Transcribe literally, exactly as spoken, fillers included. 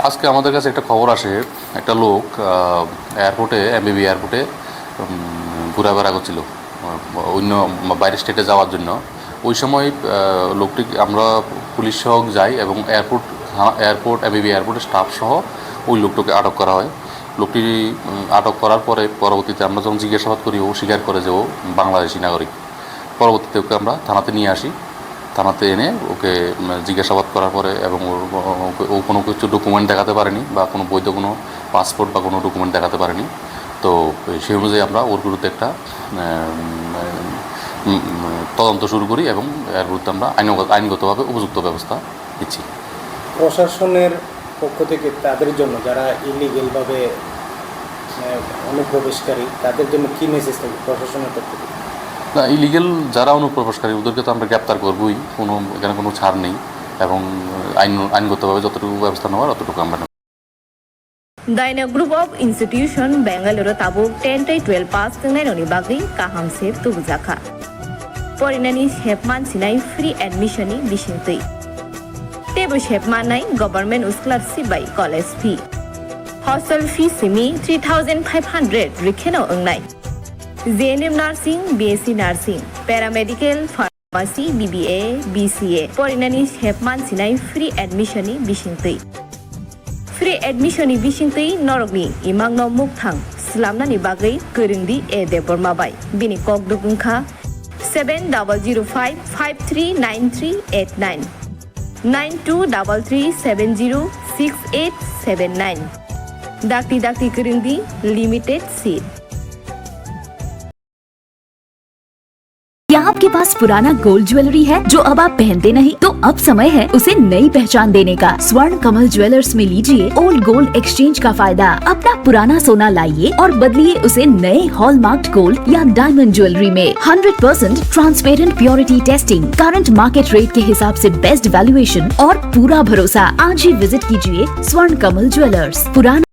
আজকে আমাদের কাছে একটা খবর আসে, একটা লোক, আহ, এয়ারপোর্টে, এমবিবি এয়ারপোর্টে, উম, ঘুরে বেড়া করছিল, আহ, অন্য বাইরের স্টেটে যাওয়ার জন্য। ওই সময়, আহ, লোকটি, আমরা পুলিশ সহ যাই এবং এয়ারপোর্ট, থানা, এয়ারপোর্ট, এমবিবি এয়ারপোর্টের স্টাফ সহ ওই লোকটাকে আটক করা হয়। লোকটি, উম, আটক করার পরে পরবর্তীতে আমরা যখন জিজ্ঞাসাবাদ করি, ও স্বীকার করে যে ও বাংলাদেশি নাগরিক। পরবর্তীতে ওকে আমরা থানাতে নিয়ে আসি। থানাতে এনে ওকে, উম, জিজ্ঞাসাবাদ করার পরে এবং ওর, ওকে, ও কোনো কিছু ডকুমেন্ট দেখাতে পারেনি বা কোনো বৈধ কোনো পাসপোর্ট বা কোনো ডকুমেন্ট দেখাতে পারেনি। তো সেই অনুযায়ী আমরা ওর বিরুদ্ধে একটা, উম, উম, তদন্ত শুরু করি এবং এর বিরুদ্ধে আমরা আইনগত, আইনগতভাবে উপযুক্ত ব্যবস্থা নিচ্ছি। প্রশাসনের পক্ষ থেকে তাদের জন্য, যারা ইলিগ্যাল ভাবে, আহ, অনুপ্রবেশকারী, তাদের জন্য কি মেসেজ থাকবে প্রশাসনের পক্ষ থেকে? না, ইলিগ্যাল যারা অনুপ্রবেশকারী, ওদেরকে তো আমরা গ্রেপ্তার করবই, কোনো, এখানে কোনো ছাড় নেই। এবং আইন, আইনগতভাবে যতটুকু ব্যবস্থা নেওয়ার, অতটুকু আমরা নেব। Daina Group of Institution Bangalore tabuk ten tei twelve pass twngnai rokni bagwi kaham se tubujakha. Porinani sepman sinai free admission ni bisingtwi. Teibo sepmannai government scholarship bai college fee. Hostel fee simi three thousand five hundred rwkheno wngnai. J N M Nursing, B S C Nursing, Paramedical, Pharmacy, B B A, B C A. Porinani sepman sinai free admission ni bisingtwi. Free admission ni bisingtwi norokni imangno mukthang slamnani bagwi kwrwngdi A Debbarma bai. Bini kokduk wngkha seven double zero five five three nine three eight nine, nine two double three seven zero six eight seven nine. Dakti dakti kwrwngdi, limited seat. क्या आपके पास पुराना gold jewellery है जो अब आप पहनते नहीं? तो अब समय है उसे नई पहचान देने का। स्वर्ण कमल ज्वेलर्स में लीजिए ओल्ड गोल्ड एक्सचेंज का फायदा। अपना पुराना सोना लाइए और बदलिए उसे नए हॉलमार्क्ड गोल्ड या डायमंड ज्वेलरी में। Hundred percent transparent purity testing, current market rate के हिसाब से बेस्ट वैल्यूएशन और पूरा भरोसा। आज ही विजिट कीजिए स्वर्ण कमल ज्वेलर्स, पुराना